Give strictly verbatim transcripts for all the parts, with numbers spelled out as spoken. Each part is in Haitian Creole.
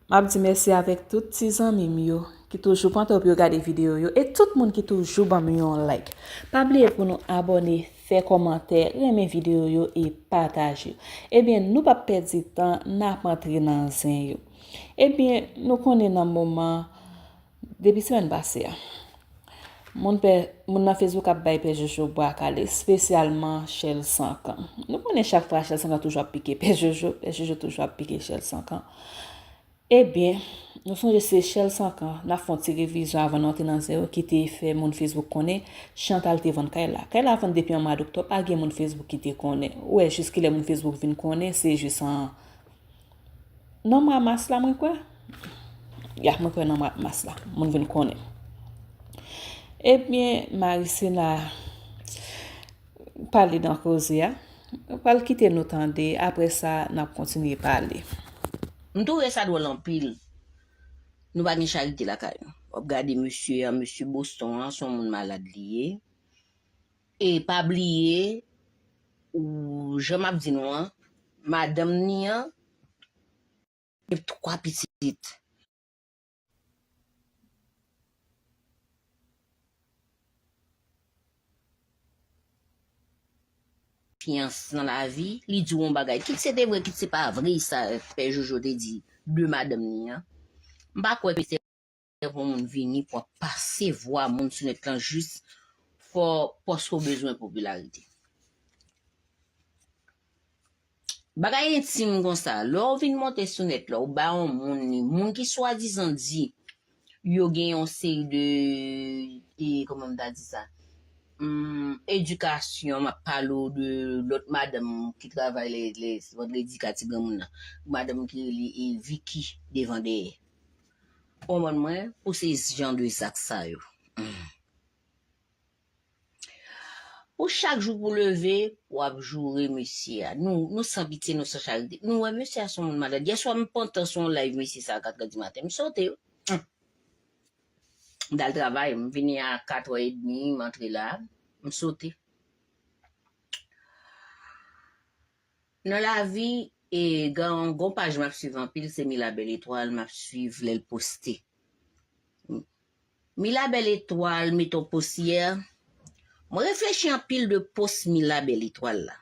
M ap di mèsi avèk tout ti zanmi m yo ki toujou pran tan yo pou yo gade videyo yo e tout moun ki toujou ban m yon like. Pa bliye pou nou abòne, fè kòmantè, renmen videyo yo e pataje yo. Ebyen, nou p ap pèdi tan, n ap antre nan zen yo. Ebyen, nou konnen nan moman, depi semèn pase a, moun pè, moun nan Facebook ap bay Pè Jojo bwa kale, espesyalman Chèl Sankan. Nou konnen chak fwa Chèl Sankan toujou ap pike Pè Jojo, Pè Jojo toujou ap pike Chèl Sankan. Ebyen, nou sonje se Chèl Sankan, n ap fè yon ti revizyon avan nou antre nan zen yo, ki te fè moun Facebook konnen Chantal te vann kay la. Kay la vann depi an mwa d oktòb, pa gen moun Facebook ki te konnen. Ou wè, jis kilè moun Facebook vin konnen, se jis an, nan mwa mas la, mwen kwè. Ya, mwen kwè nan mwa mas la, moun vin konnen. Ebyen, Marisena pale nan koze a. Pral kite nou tande, apre sa, n ap kontinye pale. M twouve sa dwòl anpil. Nou pa gen charite lakay nou. W ap gade mesye an, mesye Boston an, se yon moun malad li ye. E pa bliye, ou, jan m ap di nou an, madanm ni an, gen twa pitit. Konfyans nan lavi, li di w yon bagay. Kit se te vre, kit se pa vre, sa Pè Jojo te di de madanm ni an. M pa kwè ke se pou moun vini pou ap pase vwa moun sou nèt lan jis fò, paske w bezwen popilarite. Bagay entim konsa, lè w vin monte sou nèt la, ou ba yon moun li, moun ki swadizan di yo gen yon seri de, de, kòman m ta di sa? Hmm, edikasyon, m ap pale w de lòt madanm ki travay lè, lè vandredi ka ti granmoun nan. Madanm ki rele, e, Vicky devan dèyè. Konprann mwen, pou se jan de zak sa yo. Hmm. Pou chak jou pou leve, w ap joure mesye a. Nou, nou san pitye, nou san charite. Nou wè mesye a se yon moun malad. Yèswa, m pantan sou yon live mesye sa a katrè di maten. M sote, wi. M t al travay, m vini a katrè edmi, m antre la. M sote. Nan lavi, e, gen, gen yon paj m ap swiv anpil, se Mila Bèl Etwal, m ap swiv lè l poste. Mila Bèl Etwal mete yon post yè. Mwen reflechi anpil de post Mila Bèl Etwal la.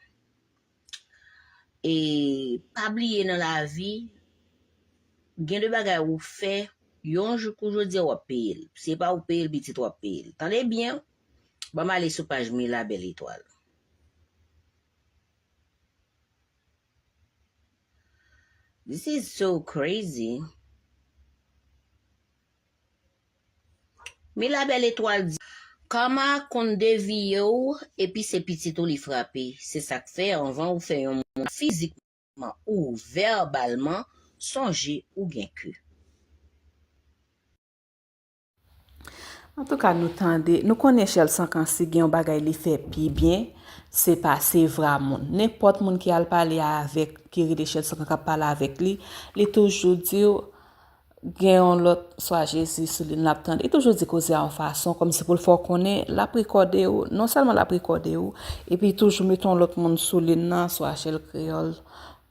E pa bliye nan lavi, gen de bagay ou fè, yon jou kou jodi a w ap peye l. Se pa ou peye l, pitit w ap peye l. Tande byen, ban m ale sou paj Mila Bèl Etwal. This is so crazy. Mila Bèl Etwal di, Kama konn deviye w, epi se pitit ou li frape. Se sa k fè, anvan ou fè yon moun fizikman ou vèbalman, sonje ou gen ke. Antouka, nou tande, nou konnen Chèl Sankan si gen yon bagay li fè pi byen, se pase vwa moun. Nenpòt moun ki al pale avèk, ki rele Chèl Sankan k ap pale avèk li, li toujou di w gen yon lòt swa Jezi sou li n ap tande. Li toujou di koze a yon fason, kòmsi pou l fè w konnen, l ap rekòde w, non sèlman l ap rekòde w, epi li toujou mete yon lòt moun sou li nan, swa Chèl Kreyòl,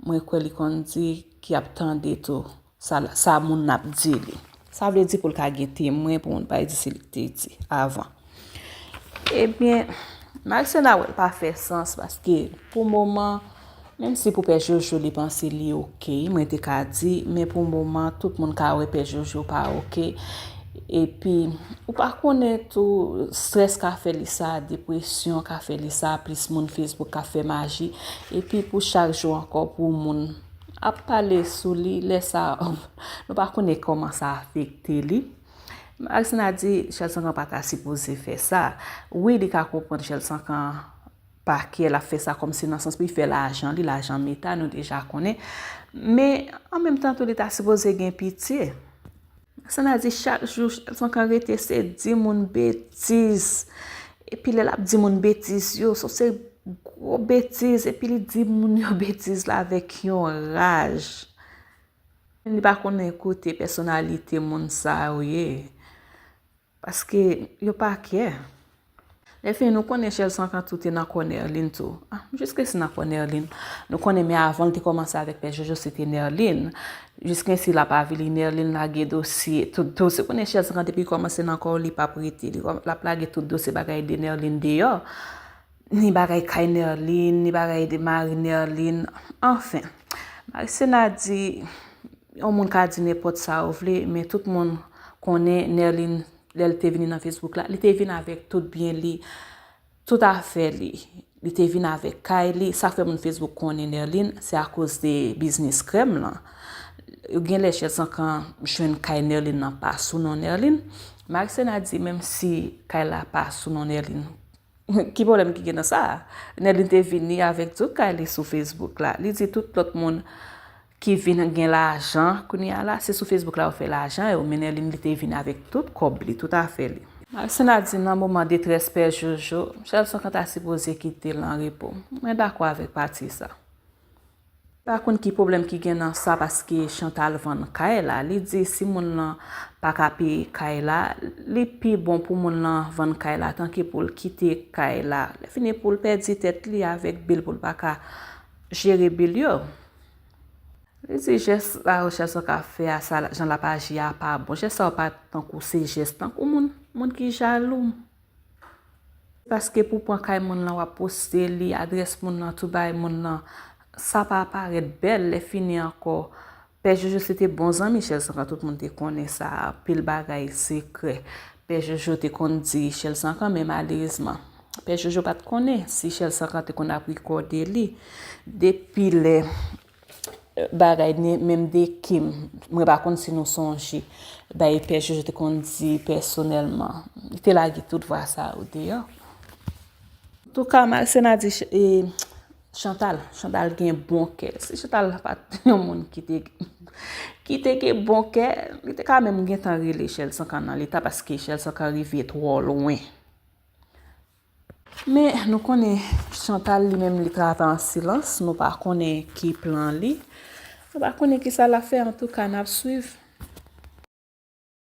mwen kwè li konn di, ki ap tande tou. Sa, sa moun nan ap di li. Sa vle di pou l ka gen temwen pou moun pa di se li k te di avan. Ebyen, Marisena wè l pa fè sans paske pou moman, menm si pou Pè Jojo li panse li oke, mwen te ka di, men pou moman, tout moun ka wè Pè Jojo pa oke. Epi, ou pa konnen tou, strès ka fè li sa, depresyon ka fè li sa, plis moun Facebook ka fè maji. Epi pou chak jou ankò, pou moun ap pale sou li, lè sa, nou pa konnen kòman sa afekte li. Marisena di, Chèl Sankan pa ta sipoze fè sa. Wi, li ka konprann Chèl Sankan pa kè l ap fè sa kòmsi nan sans pou li fè lajan li, lajan Meta, nou deja konnen. Men, an menm tan tou, li ta sipoze gen pitye. Marisena di chak jou, Chèl Sankan rete se di moun betiz. Epi lè l ap di moun betiz yo, se yon seri gwo betiz. Epi li di moun yo betiz la avèk yon raj. Li pa konnen kote pèsonalite moun sa yo ye. Paske yo pa kè. Lè fini, nou konnen Chèlsankan tou te nan kò Nerline tou. Ah, jiskensi nan kò Nerline. Nou konnen, men avan l te kòmanse avèk Pè Jojo, se te Nerline. Jiskensi l ap avili Nerline, lage dosye, tout dosye. Konnen Chèlsankan depi l kòmanse nan kò w, li p ap rete. Li kòm-, l ap lage tout dosye bagay de Nerline deyò. Ni bagay kay Nerline, ni bagay de mari Nerline. Anfen, Maricena di, yon moun ka di nenpòt sa ou vle, men tout moun konnen Nerline, lè l te vini nan Facebook la, li te vin avèk tout byen li, tout afè li. Li te vin avèk kay li. Sa k fè moun Facebook konnen Nerline, se akoz de biznis krèm lan. Yo gen lè Chèlsankan jwenn kay Nerline nan pa sou non Nerline. Maricena di, menm si kay la pa sou non Nerline, ki pwoblèm ki gen nan sa? Nerline te vini avèk tout kay li sou Facebook la. Li di tout lòt moun ki vin gen lajan kounye a la, se sou Facebook la yo fè lajan yo, men Nerline li te vin avèk tout kòb li, tout afè li. Maricena di nan moman detrès Pè Jojo, Chèlsankan ta sipoze kite l an repo. Mwen dakò avèk pati sa. Pa konn ki pwoblèm ki gen nan sa, paske Chantal vann kay la. Li di si moun lan pa ka peye kay la, li pi bon pou moun lan vann kay la tanke pou l kite kay la. Lè fini pou l pèdi tèt li avèk bil, pou l pa ka jere bil yo. Li di jès la Chèlsankan fè a, sa jan l ap aji a pa bon. Jès sa yo pa tankou se jès tankou moun, moun ki jalou. Paske pou pran kay moun lan, w ap poste li, adrès moun lan, tout bagay moun lan, sa pa parèt bèl. Lè fini ankò, Pè Jojo se te bon zanmi Chèlsankan, tout moun te konnen sa, anpil bagay sekrè Pè Jojo te konn di Chèlsankan, men malerezman, Pè Jojo pa t konnen si Chèlsankan te konn ap rekòde li. Depi lè bagay ni menm de Kim, mwen pa konn si nou sonje, bay Pè Jojo te konn di pèsonèlman, li te lage tout vwa sa yo deyò. Antouka, Marcena di Ch-, e, Chantal, Chantal gen bon kè. Si Chantal pa t yon moun ki te, ki te gen bon kè, li te ka menm gentan rele Chèlsankan nan leta, paske Chèlsankan rive twò lwen. Men, nou konnen Chantal li menm li travay an silans, nou pa konnen ki plan li. Nou pa konnen ki sa l ap fè, antouka, n ap swiv.